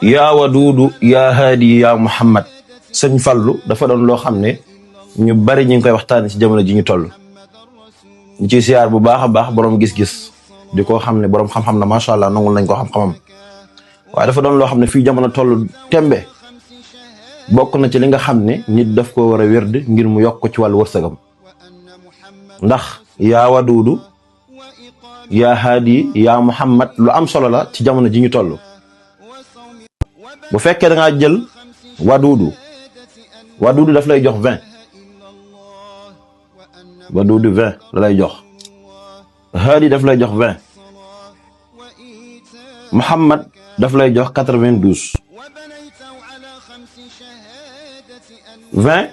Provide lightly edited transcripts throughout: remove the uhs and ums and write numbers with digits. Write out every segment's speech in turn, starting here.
yaa waduudu yaa haadi yaa Muhammad sëñ Fallu dafa doon loo xam ne ñu bari ñu ngi koy waxtaane ci jamono ji ñu toll. ñu ciy siyaar bu baax a baax borom gis-gis di ko xam ne borom xam-xam na macha allah nangul nañ ko xam-xamam waaye dafa doon loo xam ne fii jamono toll tembe bokk na ci li nga xam ne nit daf ko war a wérd ngir mu yokk ci wàllu wërsëgam ndax yaa waduudu yaa haadi yaa Muhammad lu am solo la ci jamono ji ñu toll. bu fekkee da ngaa jël waduudu daf lay jox 20 waduudu 20 la lay jox haadi daf lay jox 20 Muhammad daf lay jox 92 20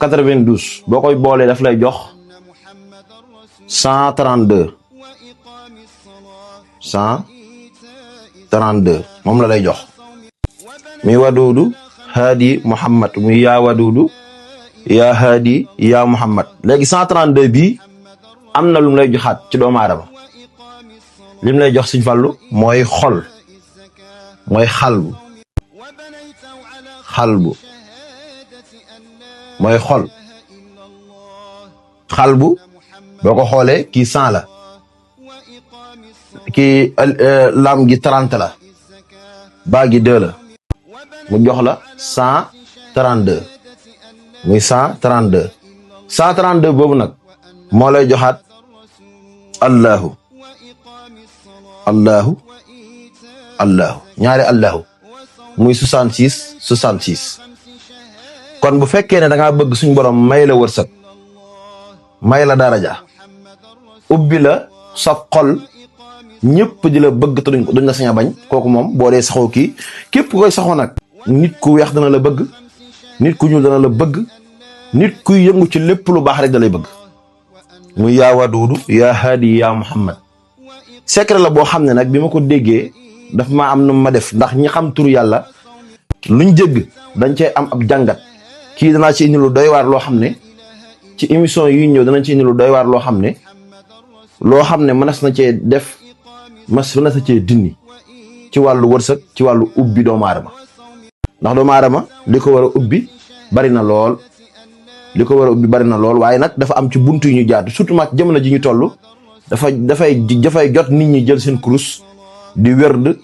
92 boo koy boolee daf lay jox 132 moom la lay jox muy waduudu haadi Muhammad muy yaa waduudu yaa haadi yaa Muhammad léegi 132 bii am na lu mu lay joxaat ci doomu aadama li mu lay jox Sëñ Fallu mooy xol mooy xalbu mooy xalbu boo ko xoolee kii 100 la kii lam gi 30 la baa gi 2 la mu jox la 132 muy 132 boobu nag moo lay joxaat allahu ñaari allahu muy 66 kon bu fekkee ne da ngaa bëgg suñ borom may la wërsëg may la daraja ubbi la sa xol ñëpp di la bëgg te duñ la sañ a bañ kooku moom boo dee saxoo kii képp koy saxoo nag nit ku weex dana la bëgg nit ku ñuul dana la bëgg nit kuy yëngu ci lépp lu baax rek da lay bëgg muy yaa waduudu yaa haadi yaa Muhammad secret la boo xam ne nag bi ma ko déggee daf ma am nu ma def ndax ñi xam turu yàlla luñ jégg dañ cey am ab jàngat kii danaa ci indi lu doy waar loo xam ne ci émission yi ñëw danañ ci indi lu doy waar loo xam ne mënees na cee def mënees na cee dindi ci wàllu wërsëg ci wàllu ubbi doomu aadama ndax doomu aadama li ko war a ubbi bari na lool waaye nag dafa am ci buntu yu ñu jaatu surtout ma jamono ji ñu toll dafay jot nit ñi jël seen kurus di wérd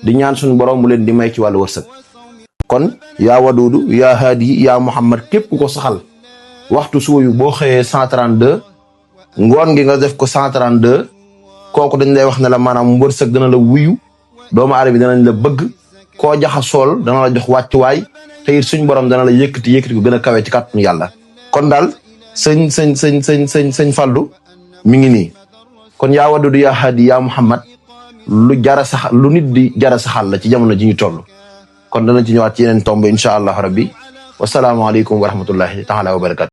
di ñaan suñu borom mu leen di may ci wàllu wërsëg kon yaa waduudu yaa haadi yaa Muhammad képp ko saxal waxtu suuyu boo xëyee 132 ngoon gi nga def ko 132 kooku dañ lay wax ne la maanaam wërsëg dana la wuyu doomu aadama bi danañ la bëgg koo jaxasool dana la jox wàccuwaay te it suñ borom dana la yëkkati ko gën a kawe ci kàttanu yàlla kon daal sëñ Fallu mi ngi nii kon yaa waduudu yaa haadi yaa Muhammad lu nit di jara saxal la ci jamono ji ñu toll kon danañ ci ñëwaat ci yeneen tomb incha allah rabbi wasalaamualeykum wa rahmatullahi taala wa barakatu